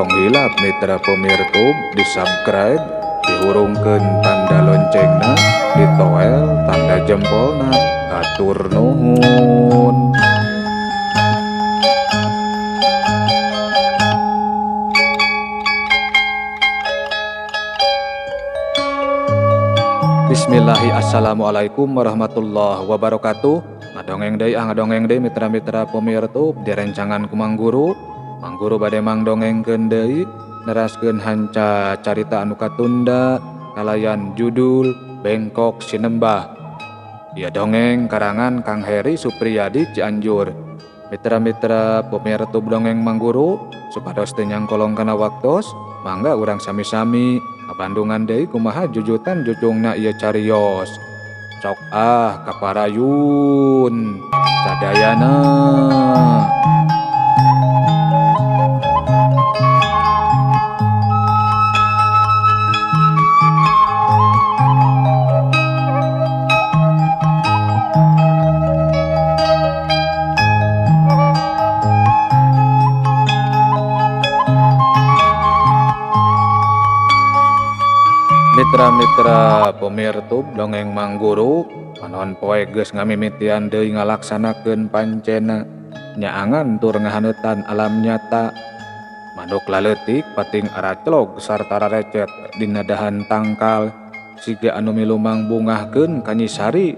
Tong hilap mitra pemirtub di subscribe, dihurungkeun tanda loncengna, ditoel tanda jempolna. Hatur nuhun. Bismillahi assalamualaikum warahmatullahi wabarakatuh. Ngadongeng deui ah ngadongeng deui mitra-mitra pemirtub di rencangan ku Mang Guru. Mang Guru bade mangdongengkeun deui neraskeun hanca carita anu katunda kalayan judul Bengkok Sinembah. Ieu dongeng karangan Kang Heri Supriyadi Cianjur. Mitra-mitra pemirtub dongeng Mang Guru supados teu nyangkolong kana waktos, mangga urang sami-sami ngabandungan deui kumaha jujutan jucungna ieu carios. Sok ah kaparayun sadayana. Mitra-mitra pemirtub dongeng Mang Guru panon poe geus ngamimitian deui ngalaksanakeun pancena nyaangan tur ngahaneutan alam nyata. Manuk laleutik pating araclog sarta rarecet dina dahan tangkal siga anu milumang bungahkeun ka Nyi Sari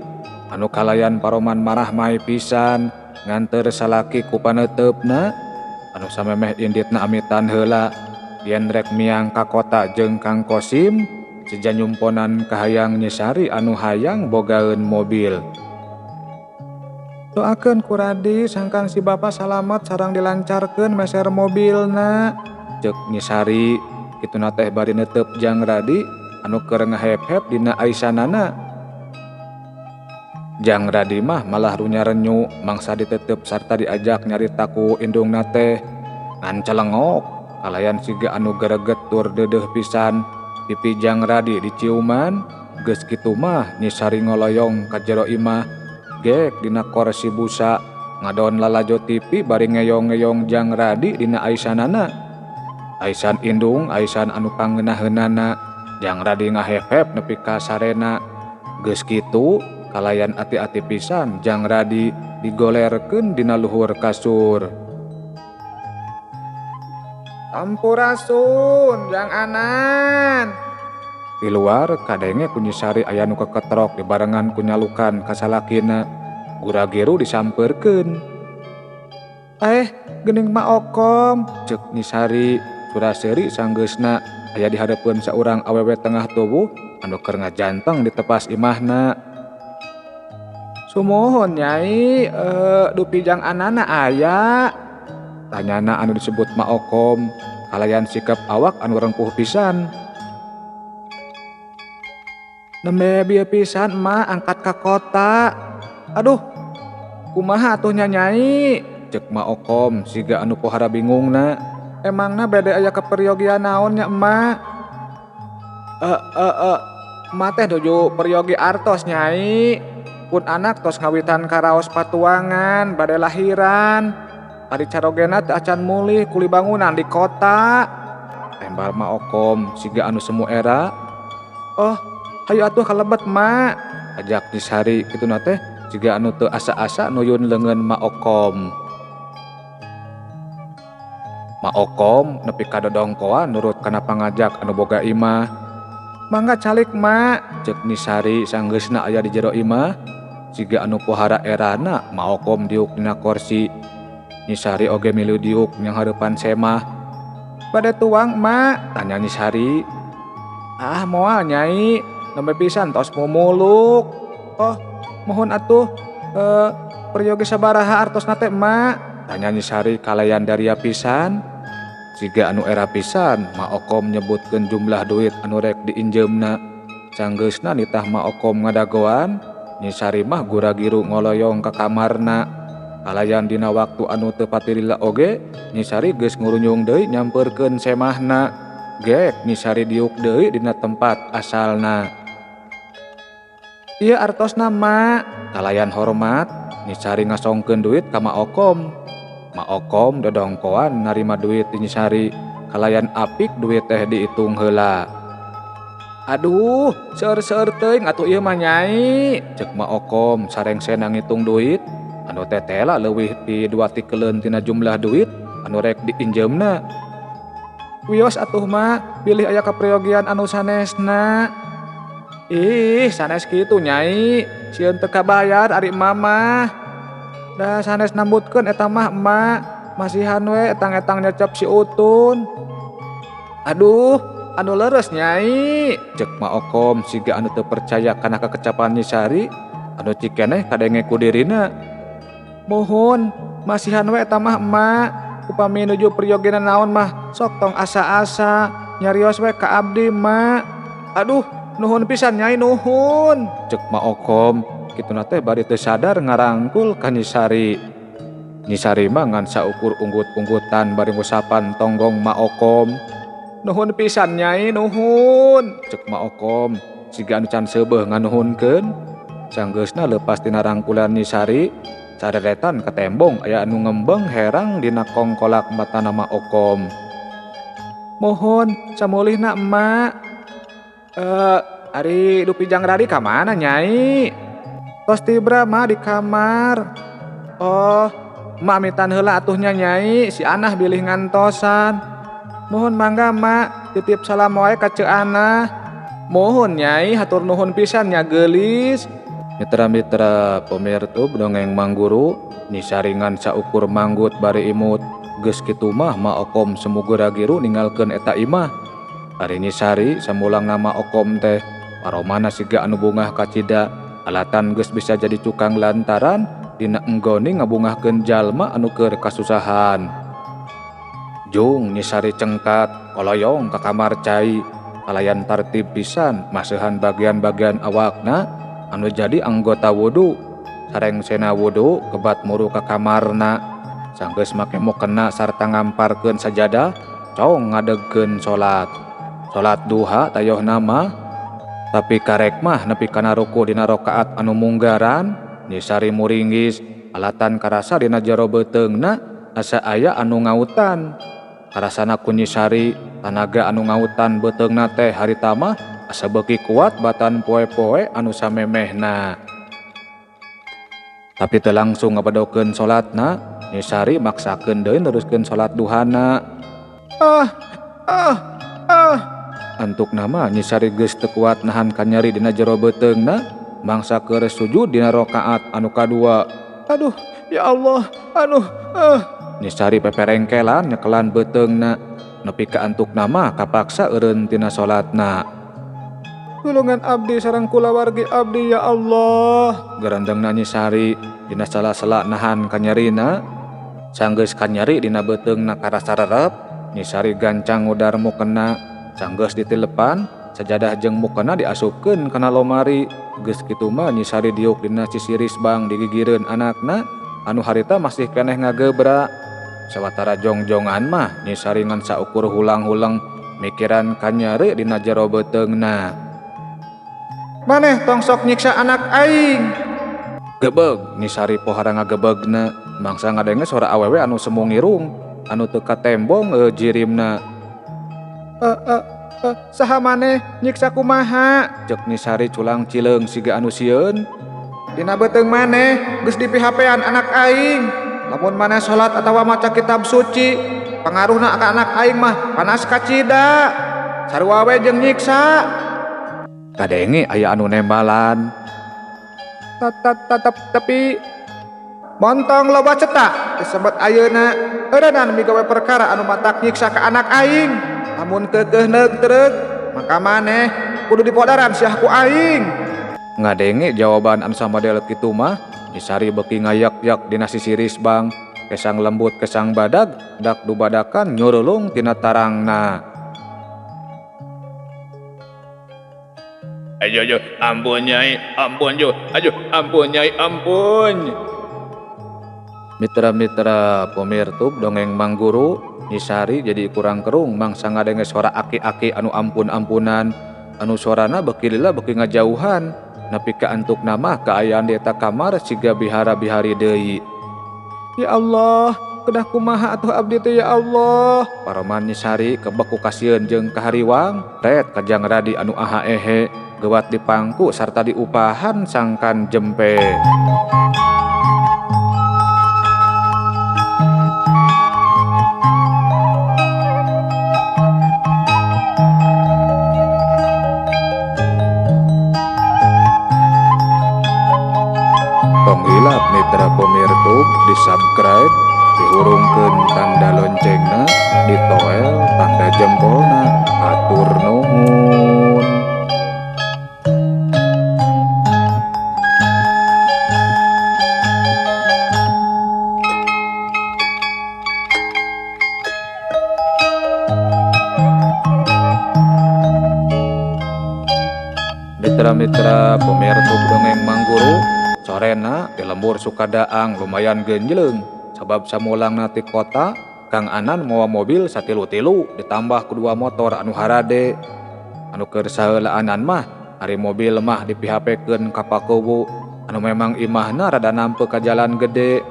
anu kalayan paroman marah mae pisan nganteur salaki ku paneuteup-na anu samemeh inditna amitan heula yen rek miang ka kota jeung Kang Kosim. Seja nyumponan kahayang Nyi Sari anu hayang bogaeun mobil. Doakeun ku Radi sangkan si bapa salamet sareng dilancarkeun meser mobilna. Ceuk Nyi Sari kituna teh bari netep jang Radi anu keur ngahep-hep dina aisanana. Jang Radi mah malah runya-renyu mangsa ditetep sarta diajak nyarita ku indungna teh. Ngan celengok kalayan siga anu gereget tur deudeuh pisan. Pipi Jang Radi diciuman, geus kitu mah Nyi Sari ngoloyong ka jero imah, gek dina korsi busa, ngadon lalajo TV bari ngeyong-ngeyong Jang Radi dina aisanana. Aisan indung, aisan anu pangenaheunana, Jang Radi ngahep-hep nepi ka sarena. Geus kitu kalayan ati-ati pisan Jang Radi digolerkeun dina luhur kasur. Sampurasun Jang Anan. Di luar kadenge ku Nyi Sari aya nu keketrok dibarengan ku nyalukan ka salakina. Gura-giru disampeurkeun. Geuning Ma Okom, ceuk Nyi Sari sura-seuri sanggeusna aya di hareupeun saurang awewe tengah tubuh anu keur ngajanteng di tepas imahna. Sumuhun Nyai, dupi Jang Anana aya? Tanyana anu disebut Ma Okom kalayan sikap awak anu rengkuh pisan. Nembe bieu pisan emak angkat ka kota. Aduh, kumaha atuh nya Nyai? Ceuk Ma Okom siga anu pohara bingungna. Emangna bade aya keperyogian naon nya emak? Emak teh nuju peryogi artos Nyai. Pun anak tos ngawitan karaos patuangan bade lahiran. Ari carogena teu acan mulih kuli bangunan di kota. Tembal Ma Okom siga anu semu era. Oh, hayu atuh kalebet Mak. Ajak Nyi Sari kituna teh siga anu teu asa-asa nuyun leungeun Ma Okom. Ma Okom nepi ka dodongkoan nurut kana pangajak anu boga imah. Mangga calik Mak, ceuk Nyi Sari sanggeusna aya di jero imah. Siga anu pohara erana Ma Okom diuk dina korsi. Nyi Sari oge milu diuk nyang hareupan semah. Bade tuang Mak? Tanya Nyi Sari. Ah moal Nyai, nembe pisan tos mumuluk. Oh, mohon atuh peryogi sabaraha artosna teh Mak? Tanya Nyi Sari kalayan daria pisan. Siga anu era pisan Ma Okom nyebutkeun jumlah duit anu rek diinjeumna. Sanggeusna nitah Ma Okom ngadagoan, Nyi Sari mah gura-giru ngoloyong ka kamarna. Kalayan dina waktu anu teu patilila oge, Nyi Sari geus ngurunyung deui nyampeurkeun semahna. Gek Nyi Sari diuk deui dina tempat asalna. Ieu artosna Mak. Kalayan hormat, Nyi Sari ngasongkeun duit ka Ma Okom. Ma Okom dodongkoan narima duit ti Nyi Sari kalayan apik duit teh diitung heula. Aduh, seueur-seueur teuing atuh ieu mah Nyai, ceuk Ma Okom sarengsena ngitung duit anu tetela leuwih ti 2 tikeleun tina jumlah duit anu rek diinjeumna. Wios atuh ma, bilih aya kaprayogian anu sanesna. Ih, sanes kitu Nyai, sieun teu kabayar ari mama. Da sanes nambutkeun eta mah emak, masihan we etang-etang nyecep si Utun. Aduh, anu leres Nyai, ceuk Ma Okom siga anu teu percaya kana kakecapan Nyi Sari, anu cikeneh kadenge ku dirina. Muhun, masihan we eta mah emak, upami nuju priyogina naon mah sok tong asa-asa, nyarios we ka abdi mak. Aduh, nuhun pisan Nyai nuhun, ceuk Ma Okom kituna teh bari teu sadar ngarangkul ka Nyi Sari. Nyi Sari mah ngan saukur unggut-unggutan bari ngusapan tonggong Ma Okom. Nuhun pisan Nyai nuhun, ceuk Ma Okom siga anu can seubeuh nganuhunkeun. Sanggeusna leupas tina rangkulan Nyi Sari, sareretan katembong aya anu ngembeng herang dina kongkolak matana Ma Okom. Mohon samulihna emak. Ari dupi jang rari ka mana Nyai? Tos tibra mah di kamar. Oh, emak mitan heula atuhnya Nyai, si Anah bilih ngantosan. Mohon mangga mak, titip salam wae ka Ceu Anah. Mohon Nyai, hatur nuhun pisan nya geulis. Mitra-mitra pemirtub dongeng Mangguru, Nyi Sari ngan saukur manggut bari imut. Geus kitu mah Ma Okom sumugura giru ninggalkeun eta imah. Ari Nyi Sari samulang nama Okom teh paromana siga anu bungah kacida, alatan geus bisa jadi cukang lantaran dina enggone ngabungahkeun jalma anu keur kasusahan. Jung Nyi Sari cengkat koloyong ka kamar cai, kalayan tartib pisan maseuhan bagian-bagian awakna anu jadi anggota wudu. Sarengsena wudu kebat muru ka kamarna, sanggeus make mukena sarta ngamparkeun sajadah, cong ngadegkeun salat. Salat duha tayoh nama, tapi karek mah nepi kana ruku dina rakaat anu munggaran. Nyi Sari muringgis alatan karasa dina jero beuteungna asa aya anu ngautan. Karasana ku Nyi Sari tanaga anu ngautan beuteungna teh harita mah asa beuki kuat batan poe-poe anu samemehna. Tapi teu langsung ngabedokeun salatna, Nyi Sari maksakeun deui neruskeun salat duhana. Ah, ah, ah. Antuk nama Nyi Sari geus teu kuat nahan kanyeri dina jero beuteungna, mangsa keur sujud dina rakaat anu kadua. Aduh, ya Allah, aduh, ah. Nyi Sari peperengkelan nyekelan beuteungna, nepi ka antuk nama kapaksa eureun tina salatna. Tulungan abdi sareng kulawargi abdi ya Allah, garandengna Nyi Sari dina sala-sala nahan kanyerina. Sanggeus kanyeri dina beuteungna karasa rerep, Nyi Sari gancang ngudar mukena. Sanggeus ditilepan, sajadah jeung mukena diasupkeun kana lomari. Geus kitu mah Nyi Sari diuk dina sisiris bang digigireun anakna anu harita masih keneh ngagebra. Sawatara jongjongan mah Nyi Sari ngan saukur hulang-huleng mikiran kanyeri dina jero beuteungna. Maneh tong sok nyiksa anak aing. Gebeg Nyi Sari pohara ngagebegna, mangsa ngadenge sora awewe anu semu ngirung anu teu katembong jirimna. Saha maneh nyiksa kumaha? Ceuk Nyi Sari culang cileung siga anu sieun. Dina beuteung maneh geus dipihapean anak aing. Lamun maneh salat atawa maca kitab suci, pangaruhna ka anak aing mah panas kacida. Sarua we jeung nyiksa. Kadenge aya anu nembalan. Tapi montong loba cetak disebut ayeuna eureunnan migawe perkara anu matak nyiksa ka anak aing. Lamun keukeuh neug-treug maka maneh kudu dipodaran siah ku aing. Ngadenge jawaban anu samadel kitu mah Nyi Sari beuki ngayak-yak dina sisiris bang, kesang lembut kesang badag dak dubadakan nyurulung tina tarangna. Ayo ayo ampun Nyai, ampun yo, ayo ampun Nyai, ampun. Mitra-mitra pemirtub dongeng Mangguru, Nyi Sari jadi kurang kerung mangsa ngadenge suara aki-aki anu ampun-ampunan, anu suarana beuki lila beuki ngajauhan, nepi ka antuk nama kaayaan di eta kamar siga bihara-bihari deui. Ya Allah, Kedah kumaha atuh abdi teh ya Allah. Paroman Nyi Sari kebek ku kasieun jeung kahariwang, ret ka Jang Radi anu aha ehe, geuwat dipangku sarta diupahan sangkan jempe. Tong hilap mitra pemirtub di subscribe, dihurungkeun tanda loncengna, ditoel tanda jempolna. Hatur nuhun. Mitra-mitra pemirtub dongeng Mangguru, sorena di lembur Sukadaang lumayan genjleng sabab samulangna ti kota Kang Anan mawa mobil satilu-tilu ditambah kedua motor anu harade. Anu keur saheulaanan mah ari mobil mah dipihapekeun ka pakuwu anu memang imahna rada nampe ka jalan gede.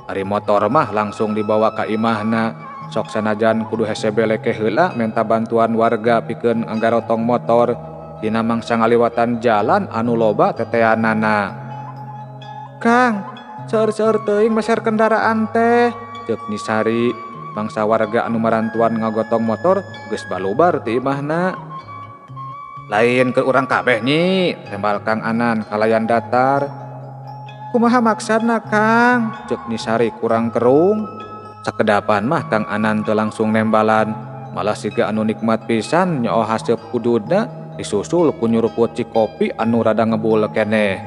Ari motor mah langsung dibawa ka imahna. Sok sanajan kudu hese beleke heula menta bantuan warga pikeun anggarotong motor dina mangsa ngaliwatan jalan anu loba teteanana. Kang, seueur-seueur teuing meser kendaraan teh, ceuk Nyi Sari. Mangsa warga anu marantuan ngagotong motor geus balubar ti imahna. Lain keur urang kabeh nyi, tembal Kang Anan kalayan datar. Kumaha maksana Kang? Ceuk Nyi Sari kurang kerung. Sakedapan mah Kang Anan teu langsung nembalan, malah siga anu nikmat pisan nyooh haseup kududna disusul ku nyuruput cikopi anu rada ngebul keneh.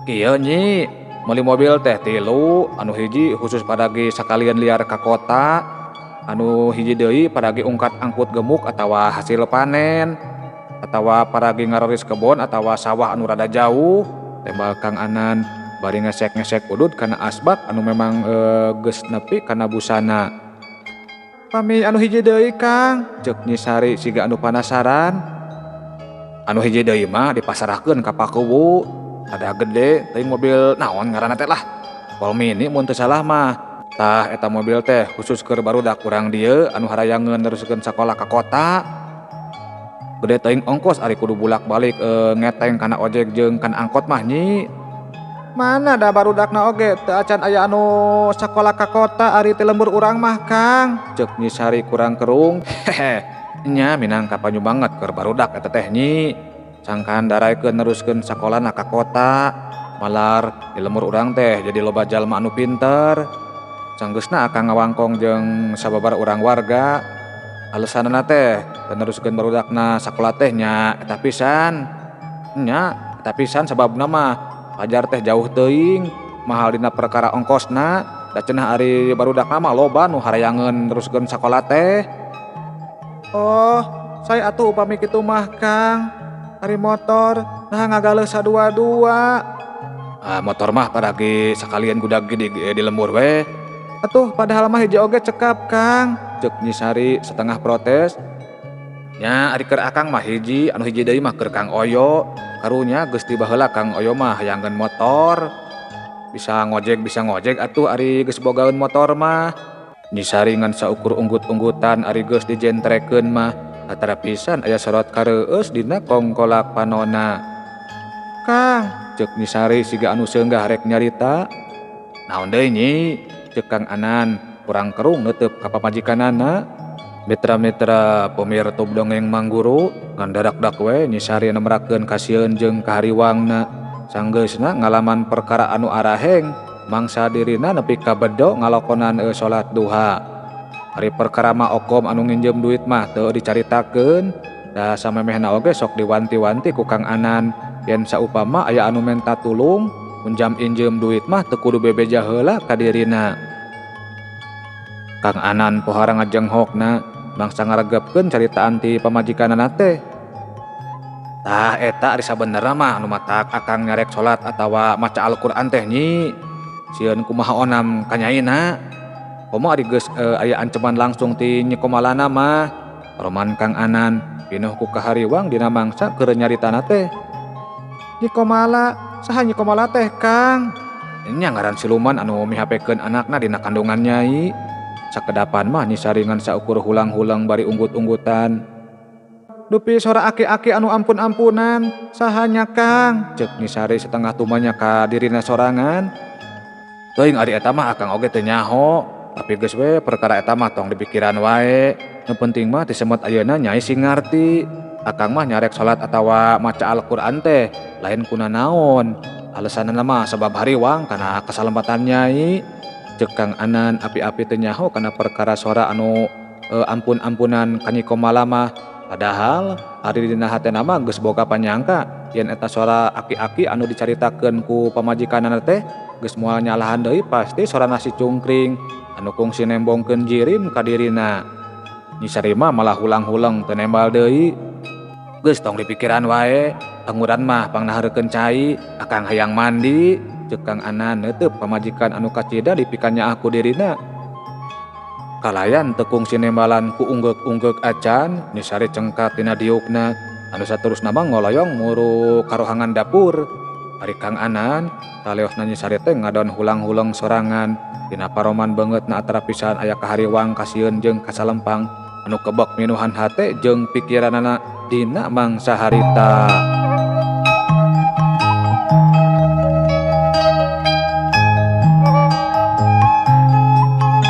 Kieu nyi, meuli mobil teh tilu, anu hiji khusus padagi sakalian liar ka kota, anu hiji deui padagi ungkat angkut gemuk atawa hasil panen, atawa paragi ngaroris kebon atawa sawah anu rada jauh, tembal Kang Anan bari ngesek-ngesek udud kana asbak anu memang geus nepi kana busana. Pami anu hiji deui Kang, ceuk Nyi Sari siga anu panasaran. Anu hiji deui mah dipasarahkeun ka pakuwu. Ada gede teuing mobil naon ngaranna teh lah. Pol mini mun teu salah mah. Tah eta mobil teh khusus keur barudak urang dieu anu harayangeun neruskeun sakola ka kota. Gede teuing ongkos ari kudu bulak-balik ngeteng kana ojek jeung kana angkot mah nyi. Mana da barudakna oge teu acan aya anu sakola ka kota ari ti lembur urang mah Kang, ceuk Nyi Sari kurang kerung. Hehe, nya minangka panyumanget keur barudak eta teh nyi. Sangkan daraekeun neruskeun sakolana ka kota, malar di lembur urang teh jadi loba jalma anu pinter. Sanggeusna akang ngawangkong jeung sababar urang warga. Alesanana teh neruskeun barudakna sakola teh nya eta pisan. Nya eta pisan sababna mah pajar teh jauh teuing, mahal dina perkara ongkosna, da cenah ari barudakna mah loba nu harayangeun neruskeun sakola teh. Oh, saya atuh upami kitu mah Kang. Ari motor nah ngagaleuh sadua-dua. Ah, motor mah paragi sakalian gudag di lembur we. Atuh padahal mah hiji oge cekap Kang, ceuk Nyi Sari setengah protes. Nya ari keur akang mah hiji, anu hiji deui mah keur Kang Oyo. Karunya geus ti baheula Kang Oyo mah hayangkeun motor. Bisa ngojek atuh ari geus bogaeun motor mah. Nyi Sari ngan saukur unggut-unggutan ari geus dijentrekeun mah. Atara pisan aya sorot kareueus dina kongkolak panona. Kang, ceuk Nyi Sari siga anu seunggah rek nyarita. Naon deui nyi? Ceuk Kang Anan kurang kerung neuteub ka pamajikanana. Mitra-mitra pemirtub dongeng Mangguru ngan darak-dak we Nyi Sari nemrakeun kasieun jeung kahariwangna. Sanggeusna ngalaman perkara anu araheng, mangsa dirina nepi ka bedo ngalokonan salat duha. Ari perkara mah okom anu nginjem duit mah teu dicaritakeun, da samemehna oge sok diwanti-wanti ku Kang Anan yen saupama aya anu menta tulung unjam injem duit mah teu kudu bebeja heula ka dirina. Kang Anan pohara ngajenghokna bangsa ngaregepkeun caritaan ti pamajikanana teh. Tah eta ari sabenerna mah anu matak akang nyarek salat atawa maca Al-Qur'an teh nyi. Sieun kumaha onam ka nyaina. Komo ari geus aya anceman langsung ti Nyi Komalana mah. Roman Kang Anan pinuh ku kahariwang dina mangsa keur nyaritana teh. Nyi Komala, saha Nyi Komala teh Kang? Nya ngaran siluman anu mihapekeun anakna dina kandungan nyai. Sakedapan mah Nyi Sari ngan saukur hulang-hulang bari unggut-unggutan. Dupi sora aki-aki anu ampun-ampunan, saha nya Kang? Ceuk Nyi Sari setengah tumanya ka dirina sorangan. Teuing ari eta mah akang oge teu nyaho, tapi geus we perkara eta mah tong dipikiran wae. Nu penting mah ti semet ayeuna nyai sing ngarti. Akang mah nyarek salat atawa maca Al-Qur'an teh lain kuna naon. Alesanna mah sabab hariwang kana kasalamatan nyai. Ceuk Kang Anan api-api teu nyaho kana perkara sora anu ampun-ampunan ka Nyi Komala mah. Padahal ari dina hatena mah geus boga panyangka yen eta sora aki-aki anu dicaritakeun ku pamajikanana teh geus moal nyalahan deui pasti sorana si Cungkring anu kungsi nembongkeun jirim ka dirina. Nyi Sari mah malah hulang-huleng teu nembal deui. Geus tong dipikiran wae, anguran mah pangnahareukeun cai, akang hayang mandi. Ceuk Kang Anan neuteub pamajikan anu kacida dipikanyaah ku dirina. Kalayan teu kungsi nembalan ku unggeuk-unggeuk acan, Nyi Sari cengkat tina diukna anu saterusna mah ngoloyong muru karohangan dapur. Ari Kang Anan taleosna Nyi Sari teh ngadon hulang-huleng sorangan dina paroman beungeutna atara pisan aya kahariwang kasieun jeung kasalempang anu kebek minuhan hate jeung pikiranana dina mangsa harita.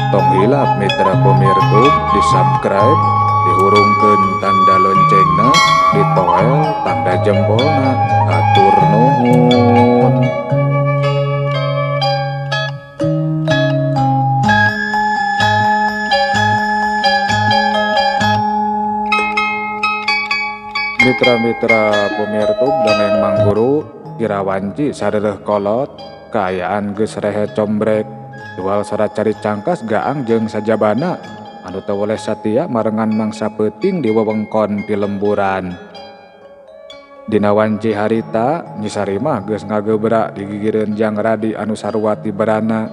Tong hilap mitra pemirtub di subscribe, dihurungkeun tanda loncengna, ditoel tanda jempolna, atur nuhun. Mitra-mitra pemirtub dongeng Mangguru Kirawanci sareureun kolot kaayaan geus rehe combrek jual sora cari cangkas gaang jeung sajabana anu teu weleh satia marengan mangsa peuting di wewengkon pilemburan. Dina wanci harita Nyi Sari mah geus ngagebra digigireun Jang Radi anu sarua tiberana.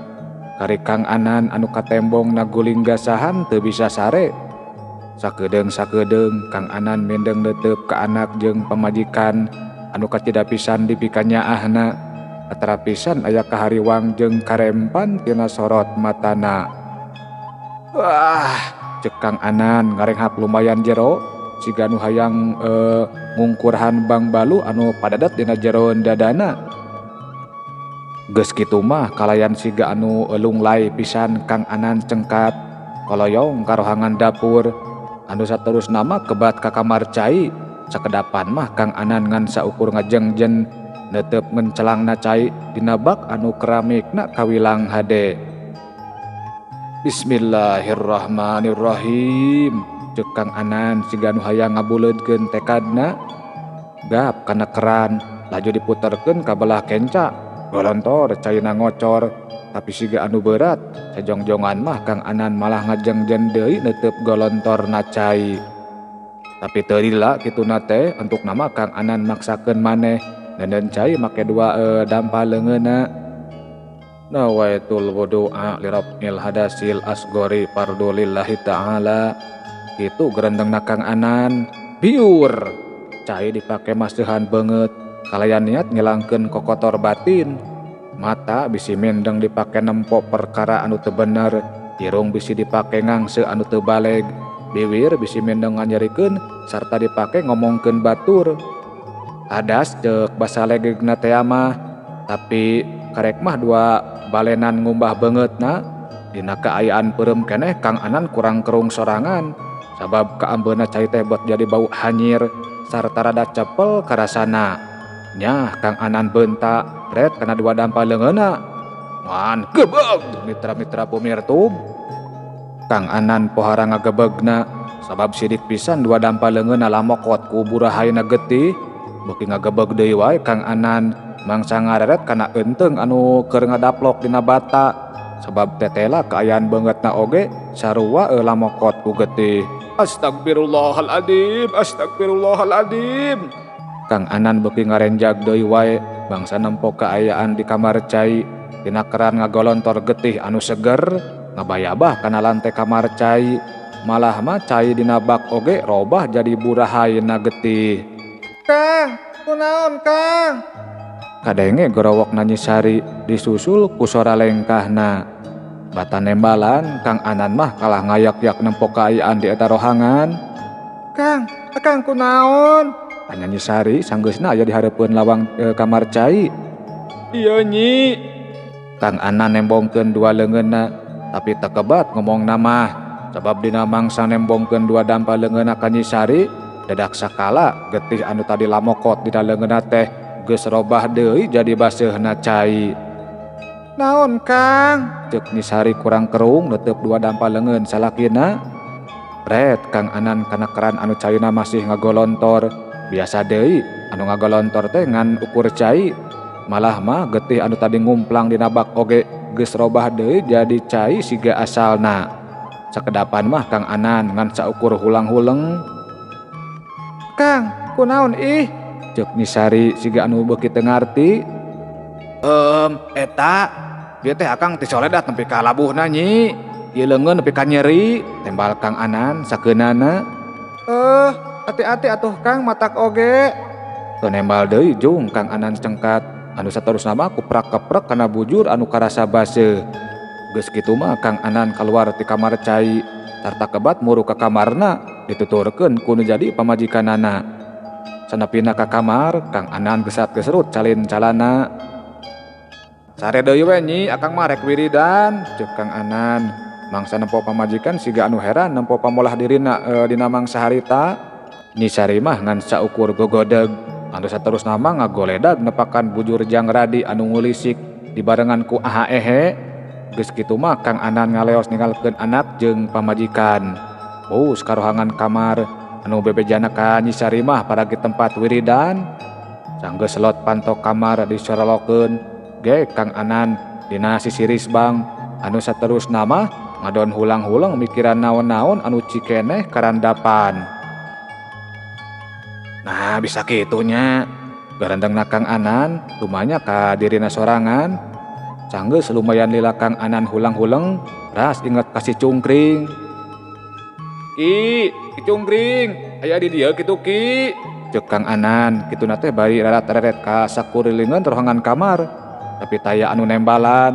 Kari Kang Anan anu katembong naguling gasahan teu bisa sare. Sakedeung-sakedeung Kang Anan mendeng neuteub ka anak jeung pamajikan anu kacida pisan dipikanyaahna. Atara pisan aya kahariwang jeung karempan tina sorot matana. Wah, ceuk Kang Anan ngarenghap lumayan jero siga nu hayang ngungkurhan bangbalu anu padadat dina jeroan dadana. Geus kitu mah kalayan siga anu lunglai pisan Kang Anan cengkat koloyong karohangan dapur anu saterusna mah kebat ka kamar cai. Sakedapan mah Kang Anan ngan saukur ngajengjen netep ngencelangna cai dina bak anu keramikna kawilang hade. Bismillahirrahmanirrahim, ceuk Kang Anan siga nu hayang ngabuleudkeun tekadna. Gap kana keran laju diputerkeun ka belah kenca, golontor caina ngocor tapi siga anu berat. Sajongjongan mah Kang Anan malah ngajengjen deui netep golontorna cai. Tapi teu lila kituna teh entuk nama Kang Anan maksakeun maneh nenden cai make dua dampal leungeunna. Nawaitul wudu'a liraf'il hadasil asgori fardu lillahi ta'ala. Kitu gerendengna Kang Anan. Biur cai dipake maseuhan beungeut kalayan niat ngilangkeun kokotor batin. Mata bisi mendeng dipake nempo perkara anu teu bener, irung bisi dipake ngangse anu teu baleg, biwir bisi mendeng nganyerikeun sarta dipake ngomongkeun batur. Hadas ceuk basa legegna teh mah, tapi karek mah dua balenan ngumbah beungeutna. Dina kaayaan peureum keneh Kang Anan kurang kerung sorangan sabab kaambeuna cai teh bot jadi bau hanyir sarta rada cepel karasana. Nyah Kang Anan bentak ret kana dua dampal leungeunna. Ngan gebeg mitra-mitra pemirtub. Kang Anan pohara ngagebegna sabab sidik pisan dua dampal leungeunna lamokot ku burahaina getih. Beuki ngagebeg deui wae Kang Anan mangsa ngareret kana eunteung anu keur ngadaplok dina bata sabab tetela kaayaan beungeutna oge sarua lamokot ku getih. Astagfirullahaladzim, astagfirullahaladzim. Kang Anan beuki ngarenjag deui wae bangsa nempo kaayaan di kamar cai. Dina keran ngagolontor getih anu seger ngabayabah kana lantai kamar cai. Malah mah cai dina bak oge robah jadi burahaina getih. Kang, kunaon Kang? Kadenge gorowok Nyi Sari disusul ku sora lengkahna. Bata nembalan Kang Anan mah kalah ngayak-yak nempo kaayaan di eta rohangan. Kang, akang kunaon? Tanya Nyi Sari sanggeusna aya di hareupeun lawang kamar cai. Iya Nyi. Kang Anan nembongkeun dua leungeunna tapi teu kebat ngomongna mah sabab dina mangsa nembongkeun dua dampa leungeunna ka Nyi Sari dadak sakala getih anu tadi lamokot dina leungeunna teh geus robah deui jadi baseuhna cai. Naon Kang? Ceuk Nyi Sari kurang kerung netep dua dampa leungeun salakina. Pret Kang Anan kana keran anu caina masih ngagolontor. Biasa deui anu ngagolontor teh ngan ukur cai. Malah mah getih anu tadi ngumplang dina bak oge geus robah deui jadi cai siga asalna. Sakedapan mah Kang Anan ngan saukur hulang-huleng. Kang, kunaon ih? Ceuk Nyi Sari siga anu beuki teu ngarti. Eta ieu teh akang ti soledat nepi ka labuhna Nyi. Ieu leungeun nepi ka nyeri, tembal Kang Anan sakeunana. Hati-hati atuh Kang matak oge. Teu nembal deui jung Kang Anan cengkat anu saterusna mah kuprak-keprek kana bujur anu karasa baseuh. Geus kitu mah Kang Anan kaluar ti kamar cai sarta kebat muru ka kamarna dituturkeun ku nu jadi pamajikanana. Sanepina ka kamar Kang Anan gesat-geserut calin calana. Sare deui we Nyi, akang mah rek wiridan, ceuk Kang Anan. Mangsa nempo pamajikan siga anu heran nempo pamolah dirina dina mangsa harita. Nyi Sari mah ngan saukur gogodeg anu saterusna mah ngagoledag nepakan bujur jang radi anu ngulisik dibarengan ku aha ehe. Geus kitu mah Kang Anan ngaleos ninggalkeun anak jeung pamajikan. Bus karohangan kamar anu bebejana ka Nyi Sari mah paragi tempat wiridan. Sanggeus selot panto kamar disorolokeun ge Kang Anan dina sisiris bang anu saterusna mah ngadon hulang-hulang mikiran naon-naon anu cikeneh karandapan. Nah bisa kitunya garandengna Kang Anan lumanya ka dirina sorangan. Sanggeus lumayan lila Kang Anan hulang-huleng ras inget ka si Cungkring. Ki, Ki Cungkring, aya di dieu kitu Ki. Ceuk Kang Anan kituna teh bari rarat-reret ka sakurilingan rohangan kamar tapi taya anu nembalan.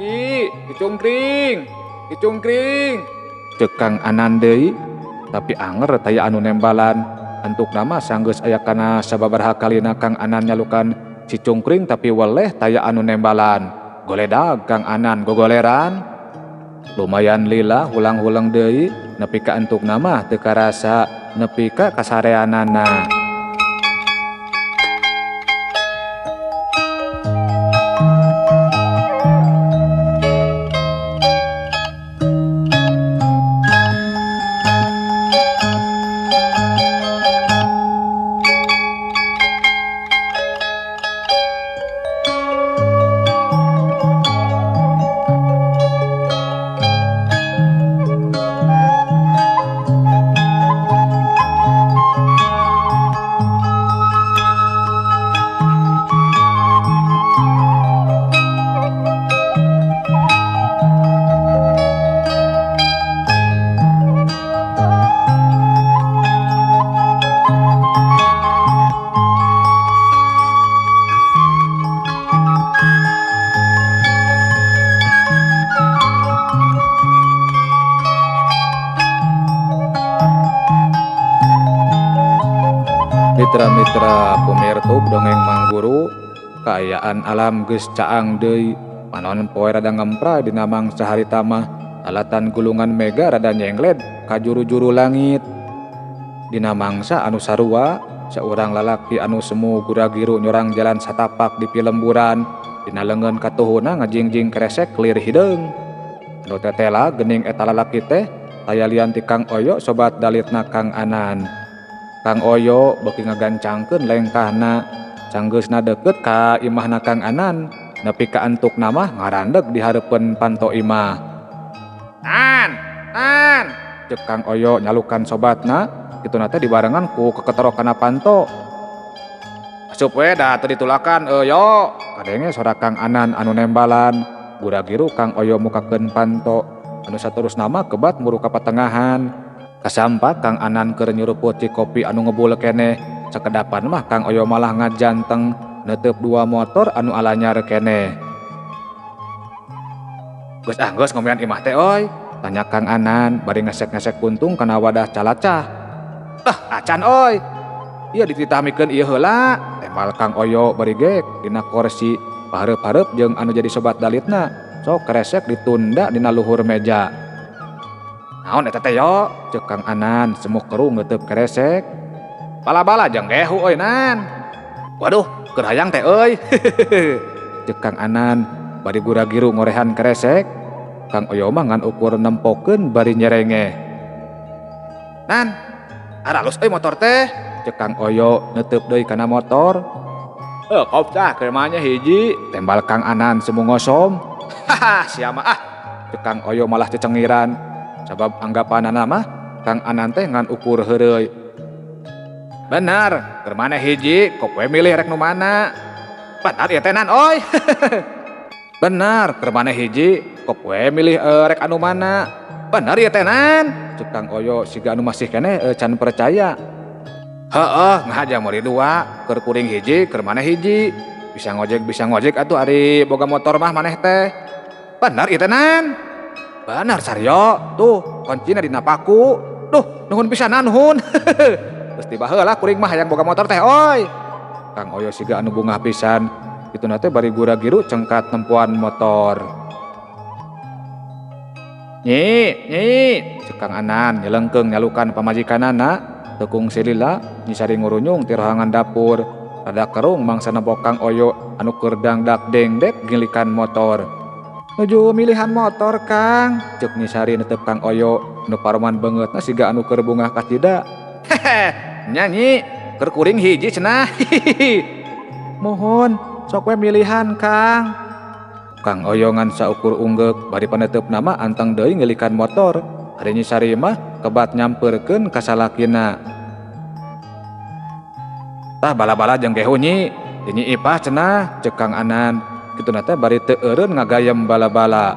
Ki, Ki Cungkring, Ki Cungkring. Ceuk Kang Anan deui tapi anger taya anu nembalan. Antukna mah sanggeus aya kana sababaraha kalina Kang Anan nyalukan si Cungkring tapi weleh taya anu nembalan. Goledag Kang Anan gogoleran. Lumayan lila hulang-huleng deui nepi ka antukna mah teu karasa nepi ka kasareanana. Mitra-mitra pemirtub dongeng Mangguru, kaayaan alam geus caang deui, panon poe rada ngempra dina mangsa harita mah, alatan gulungan mega rada nyengled ka juru-juru langit. Dina mangsa anu sarua, saurang lalaki anu semu guragiru nyorang jalan satapak di pilemburan, dina leungeun katuhuna ngajingjing kresek lir hideung. Anu tetela geuning eta lalaki teh taya lian ti Kang Oyo sobat dalitna Kang Anan. Kang Oyo beuki ngagancangkeun lengkahna, sanggeusna deukeut ka imahna Kang Anan, nepi ka antukna mah ngarandeg di hareupeun panto imah. Nan, Nan, ceuk Kang Oyo nyalukan sobatna, kituna teh dibarengan ku keketerok kana panto. Asup we da teu ditulakan yo, kadenge sora Kang Anan anu nembalan. Guragiru Kang Oyo mukakeun panto, anu saterusna mah kebat muru ka patengahan. Kasampak Kang Anan keur nyuruput ci kopi anu ngebul keneh, sakedapan mah Kang Oyo malah ngajanteng Neuteup dua motor anu alanyar keneh. Geus ah geus ngomean imah teh oi, tanya Kang Anan bari ngesek-ngesek puntung kana wadah calacah. Ah acan oi. Ieu dititahmikeun ieu heula, tembal Kang Oyo bari gek dina korsi pahareup-hareup jeung anu jadi sobat dalitna. Sok keresek ditunda dina luhur meja. Naon eta teh yo? Ceuk Kang Anan semuk kerung neuteub keresek. Bala-bala jeung gehu euy Nan. Waduh, keur hayang teh euy. Ceuk Kang Anan bari gura-giru ngorehan keresek. Kang Oyo mah ngan ukur nempokeun bari nyerengeh. Nan, aralus euy motor teh. Ceuk Kang Oyo neuteub deui kana motor. Eh, kop tah keur mah nya hiji, tembal Kang Anan semu ngosom. Haha, sia mah ah. Ceuk Kang Oyo malah cecengiran. Sabab anggapanana mah Kang Anan teh ngan ukur heureuy. Bener, keur maneh hiji, kop we milih rek nu mana. Bener ieu teh Nan oi. Bener, keur maneh hiji, kop we milih rek anu mana. Bener ieu teh Nan. Ceuk Kang Oyo siga anu masih keneh can percaya. Heeh, ngahaja meuli dua, keur kuring hiji, keur maneh hiji. Bisa ngojek atuh ari boga motor mah maneh teh. Bener ieu teh Nan. Bener Saryo, tuh kuncina dina paku. Duh, nuhun pisan Nan, nuhun. Geus tiba heula kuring mah hayang boga motor teh oi. Kang Oyo siga anu bungah pisan. Kituna teh bari gura-giru cengkat nempoan motor. Nyi, nyi, ceuk Kang Anan nyelengkeung nyalukan pamajikanana. Teu kungsi lila, Nyi Sari ngurunyung ti rohangan dapur. Rada kerung mangsa nempo Kang Oyo anu keur dangdak dengdek ngilikan motor. Nuju milihan motor Kang, ceuk Nyi Sari netep Kang Oyo nu paroman beungeutna siga anu keur bungah kacida. Hehe, nya Nyi, keur kuring hiji cenah. Mohon, sok we milihan Kang. Kang Oyo ngan saukur unggeuk bari paneuteup nama anteng deui ngilikan motor. Ari Nyi Sari mah kebat nyampeurkeun ka salakina. Tah bala-bala jeung gehu Nyi, di Nyi Ipah cenah, ceuk Kang Anan. Kituna teh bari teu eureun ngagayem bala-bala.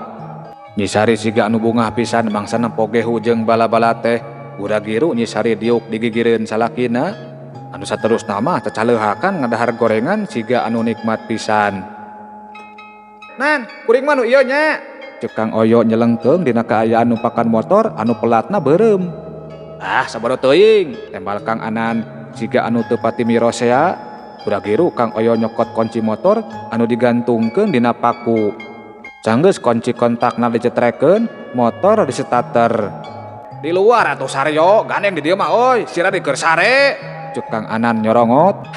Nyi Sari siga anu bungah pisan mangsa nempo gehu jeung bala-bala teh. Gura-giru Nyi Sari diuk digigireun salakina. Anu saterusna mah cacaleuhakan ngadahar gorengan siga anu nikmat pisan. Nan, kuring mah nu ieu nya. Ceuk Kang Oyo nyelengkeung dina kaayaan numpakan motor anu pelatna beureum. Ah, sabodo teuing, tembal Kang Anan siga anu teu pati mirosea. Gura-giru Kang Oyo nyokot kunci motor anu digantungkeun dina paku. Sanggeus kunci kontakna dicetrekeun, motor disetater. Di luar atuh Saryo, gandeng di dieu mah euy, sira di keur sare. Ceuk Kang Anan nyorongot.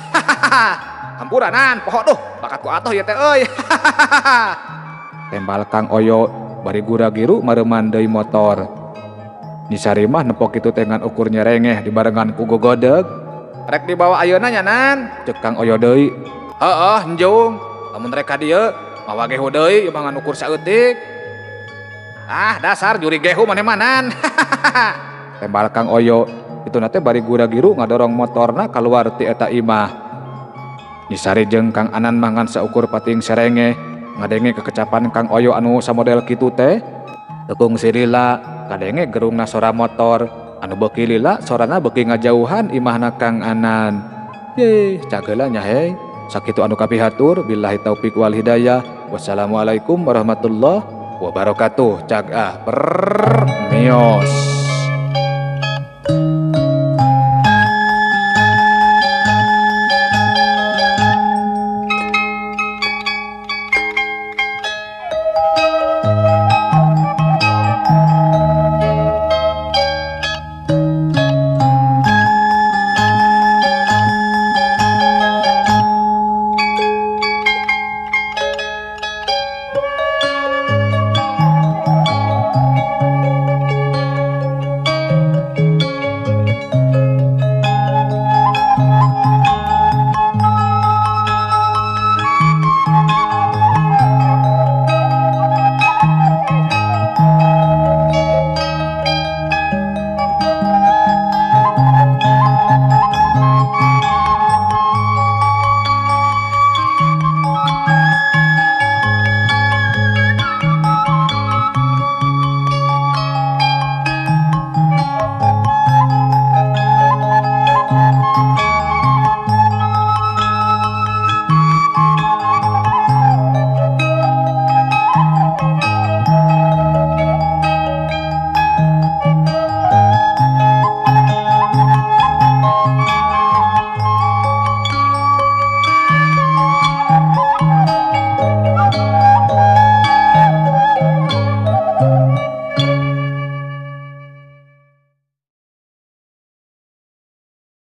Hampura Nan, poho duh, bakat ku atoh ieu teh euy. Tembal Kang Oyo bari gura-giru mareuman deui motor. Nyi Sari mah nempo kitu teh ngan ukur nyerengeh dibarengan ku gogodeg. Rek dibawa ayeuna nya Nan, ceuk Kang Oyo deui. Heeh, enjung. Lamun rek ka dieu, mawa gehu deui ieu mah ngan ukur saeutik. Ah, dasar juri gehu maneh mah Nan. Tembal Kang Oyo, kituna teh bari gura-giru ngadorong motorna kaluar ti eta imah. Nyi Sari jeung Kang Anan mah ngan saukur pating serengeh ngadenge kekecapan Kang Oyo anu samodel kitu teh. Teu kungsi lila kadenge gerungna sora motor anu beuki lila sorana beuki ngajauhan imahna Kang Anan. Yeh, cageula nya hei. Sakitu anu kapihatur, billahi taufik wal hidayah. Wassalamualaikum warahmatullahi wabarakatuh. Cag ah, mios.